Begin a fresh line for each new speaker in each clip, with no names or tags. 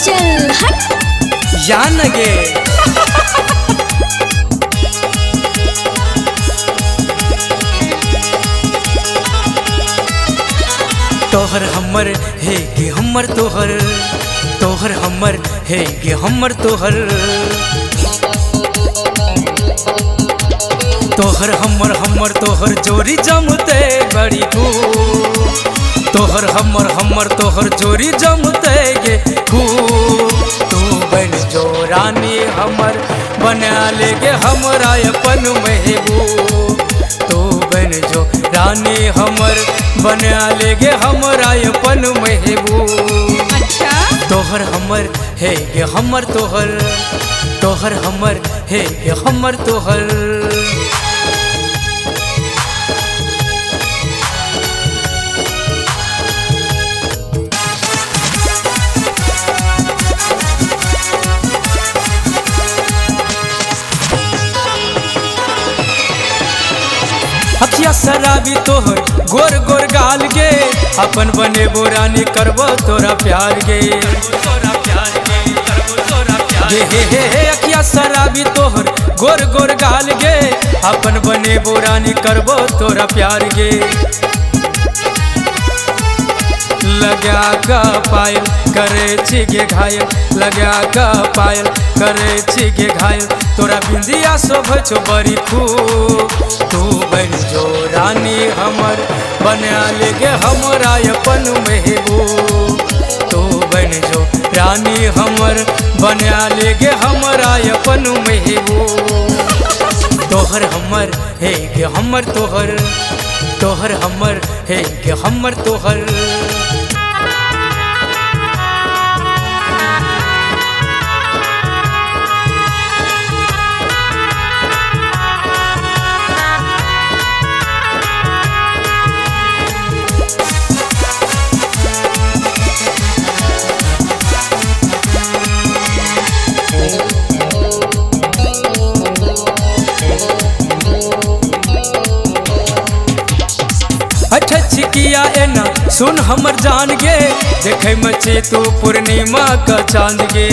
चल हट।
जान गे। तोहर हमर हे गे हमर तोहर, तोहर हमर हे गे हमर तोहर, तोहर हमर हमर तोहर जोरी जमते बड़ी खूब, तोहर हमर हमर तोहर जोरी जमते गे खूब। तू बन जो रानी हमर, बना ले गे हमरा अपन महबूब। तू बन जो रानी हमर, बना ले गे हमरा अपन महबूब।
अच्छा।
तोहर हमर हे गे हमर तोहर, तोहर हमर हे गे हमर तोहर। अखिया शराबी तोहर गोर गोर गाल गे, अपन बनेबो रानी करबो तोरा प्यार गे। हे हे हे हे अखिया शराबी तोहर गोर गोर गाल गे, अपन बनेबो रानी करबो तोरा प्यार गे। लगा का पायल करे छी गे घायल, लगा का पायल करे छी गे घायल, तोरा बिंदिया शोभै छौ बड़ी खूब। तू बन जो रानी हमर, बना ले गे हमरा अपन महबूब। तू बन जो रानी हमर, बना ले गे हमरा अपन महबूब। तोहर हमर हे गे हमर तोहर, तोहर हमर हे गे हमर तोहर। अच्छा छिकिया एना सुन हमर जान गे, देखे में छे तू पूर्णिमा का चांद गे।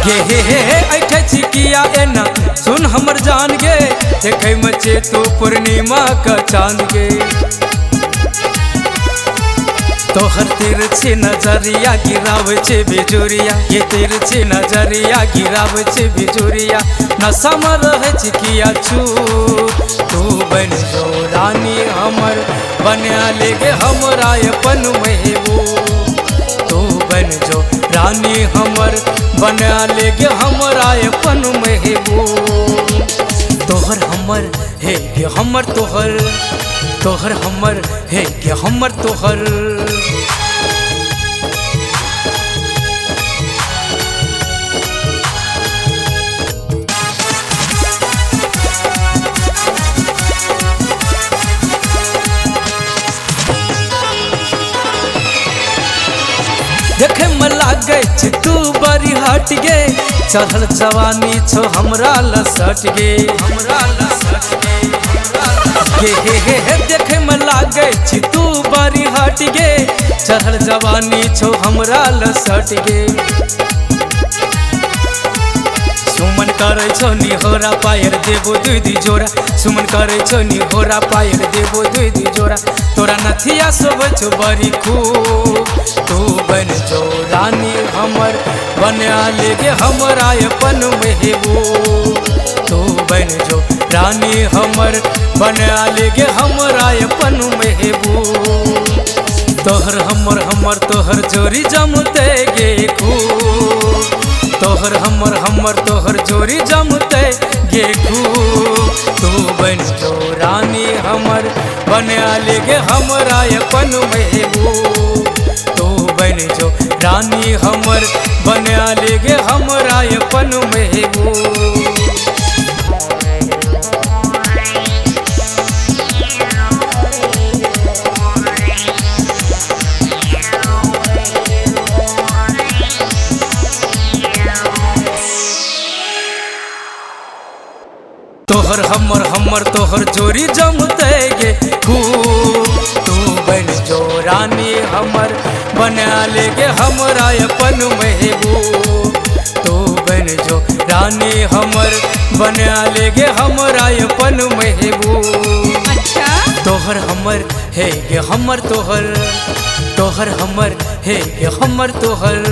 गे हे हे हे ऐठे छिकिया एना सुन हमर जान गे, देखे में छे तू पूर्णिमा का चांद गे। तोहर तिरछी नजरिया गिरावे छे बिजुरिया, ये तिरछी नजरिया गिरावे छे बिजुरिया, नशा में रहे छी किया छू। तू बन जो रानी हमर, बना ले गे हमरा अपन महबूब। तू बन जो रानी हमर, बना ले गे हमरा अपन महबूब। तोहर हमर हे गे हमर तोहर, तोहर हमर हे गे हमर तोहर। देखे में लागै छै तू बड़ी हट गे, चढ़ल जवानी छौ हमरा लसट गे, हमरा लसट गे। हे हे हे हे देखे में लागै छै तू बड़ी हट गे, चढ़ल जवानी छौ हमरा लसट गे। सुमन करै छौ निहोरा पायल देबो दुई दी जोड़ा, सुमन करै छौ निहोरा पायल देबो दुई दी जोड़ा, तोरा नथिया शोभै छौ बड़ी खूब। तू बन जो रानी हमर, बना ले गे हमरा अपन महबूब। तू बन जो रानी हमर, बना ले गे हमरा अपन महबूब। तोहर हमर हमर तोहर जोरी जमते गे खूब, तोहर हमर हमर तोहर जोरी जमते गे खूब। तू बन जो रानी हमर, बना ले गे हमरा अपन महबूब। तू बन जो रानी हमर, बना ले गे हमरा अपन महबूब। तोहर हमर हमर तोहर जोरी जमते गे खूब। तू बन जो रानी हमर, बना ले गे हमरा अपन महबूब। तू बन जो रानी हमर, बना ले गे हमरा अपन महबूब।
अच्छा।
तोहर हमर हे गे हमर तोहर, तोहर हमर हे गे हमर तोहर।